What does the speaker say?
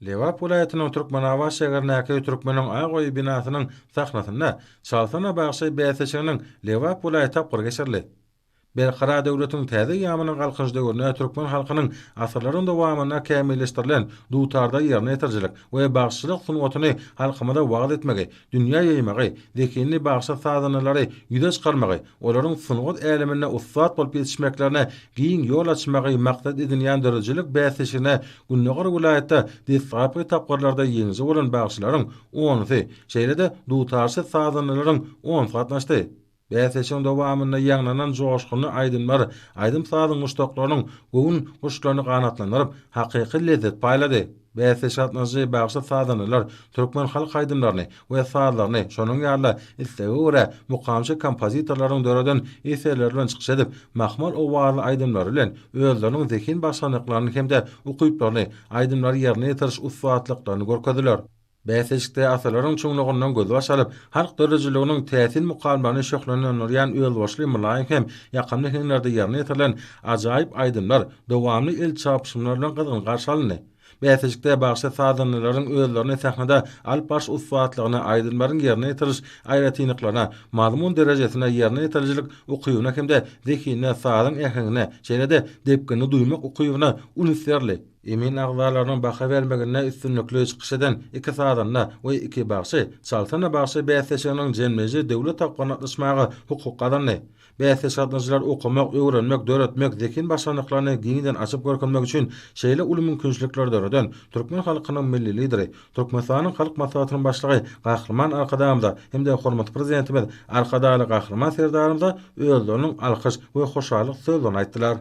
Lebap welaýatynyň Türkmenabat şägerindäki Türkmeniň ak öýi binasynyň sahnasynda Çalsana bagşy bäsleşiginiň Lebap welaýat tapgyry geçirildi. Berkarar döwletiň täze eýýamynyň Galkynyş döwründe türkmen halkynyň asyrlaryň dowamynda kämilleşdirilen dutarda ýerine ýetirijilik we bagşyçylyk sungatyny halkymyza wagyz etmegi, dünýä ýaýmagy, zehinli bagşy-sazandalary ýüze çykarmagy, olaryň sungat äleminde ussat bolup ýetişmeklerine giň ýol açmagy maksat edinýän döredijilik bäsleşigine gündogar welaýatda deslapky tapgyrlarda ýeňiji bolan bagşylaryň onusy, şeýle-de dutarçy sazandalaryň onusy gatnaşdy. Bäsleşigiň dowamynda ýaňlanan joşgunly aýdymlar aýdym-sazyň muşdaklarynyň göwün guşlaryny ganatlandyryp, hakyky lezzet paýlady. Bäsleşige gatnaşyjy bagşy-sazandalar türkmen halk aýdymlaryny we sazlaryny, şonuň ýaly-da, islege görä, mukamçy kompozitorlaryň döreden eserleri bilen çykyş edip, mahmal owazly aýdymlary bilen özleriniň zehin başarnyklaryny hem-de ukyplaryny, aýdymlary ýerine ýetiriş ussatlyklaryny görkezdiler. Bäsleşikde asyrlaryň çuňlugyndan gözbaş alyp, halk döredijiliginiň täsin mukamlaryny şöhlenendirýän özboluşly mylaýym hem ýakymly heňlerde ýerine ýetirilen ajaýyp aýdymlar dowamly el çarpyşmalar bilen gyzgyn garşy alyndy. Bäsleşikde bagşy-sazandalaryň özlerini sahnada alyp baryş ussatlygyna, aýdymlaryň ýerine ýetiriş aýratynlyklaryna, mazmun derejesine, ýerine ýetirijilik ukybyna hem-de zehinine, sazyň äheňine, şeýle-de depginini duýmak ukybyna uly üns berildi. Emin agzalarynyň baha bermeginde üstünlikli çykyş eden iki sazanda we iki bagşy Çalsana bagşy bäsleşiginiň jemleýji döwlet tapgyryna gatnaşmaga hukuk gazandy. Bäsleşige gatnaşyjylar okamak, öwrenmek, döretmek, zehin başarnyklaryny giňden açyp görkezmek üçin şeýle uly mümkinçilikleri döreden türkmen halkynyň Milli Lideri, Türkmenistanyň Halk Maslahatynyň Başlygy Gahryman Arkadagymyza hem-de hormatly Prezidentimiz Arkadagly Gahryman Serdarymyza özleriniň alkyş we hoşallyk sözlerini aýtdylar.